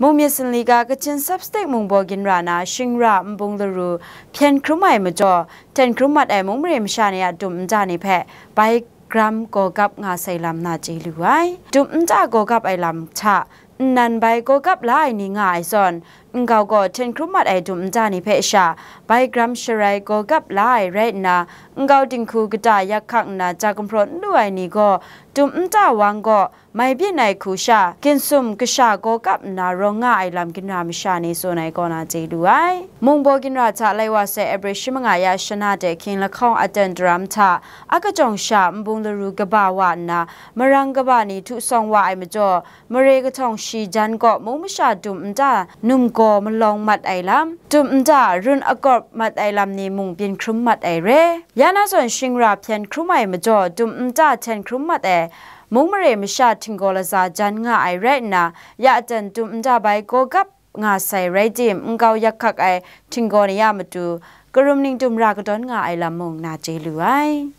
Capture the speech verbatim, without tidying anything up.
Mung myit sanli ga Kachin Sapstek mungbaw ginra na shingra nbung laru hpyen hkrum ai majaw, hten hkrum mat ai mung mare masha ni a dum nta ni hpe bai gram gawgap nga sai lam na chye lu ai. Dum nta gawgap ai lam hta nnan bai gawgap la ai ni nga ai zawn, nkau gaw hten hkrum mat ai dum nta ni hpe sha bai gram sharai gawgap la ai rai nna, nkau dinghku kata yak hkak nna ja gumhpraw n lu ai ni gaw, dum nta wang gaw mai byin ai hku sha, ginsum kasha gawgap nna rawng nga ai lam ginra masha ni tsun ai kaw na chye lu ai. Mungbaw ginra hta lai wa sai April shi manga ya shana de hkying lahkawng aten daram hta, akajawng sha nbung laru kaba wa nna, marang kaba ni htu sawng wa ai majaw, mare kahtawng shi jan kaw mung masha dum nta num gaw malawng mat ai lam, dum nta run akawp mat ai lam ni mung byin hkrum mat ai re. Ya na zawn shingra hpyen hkrum ai majaw, dum nta hten hkrum mat ai mung mare masha htinggaw laza jan nga ai rai nna, ya aten dum nta bai gawgap nga sai rai tim, nkau yak hkak ai htinggaw ni a matu, karum ning dum ra kadawn nga ai lam mung na chye lu ai.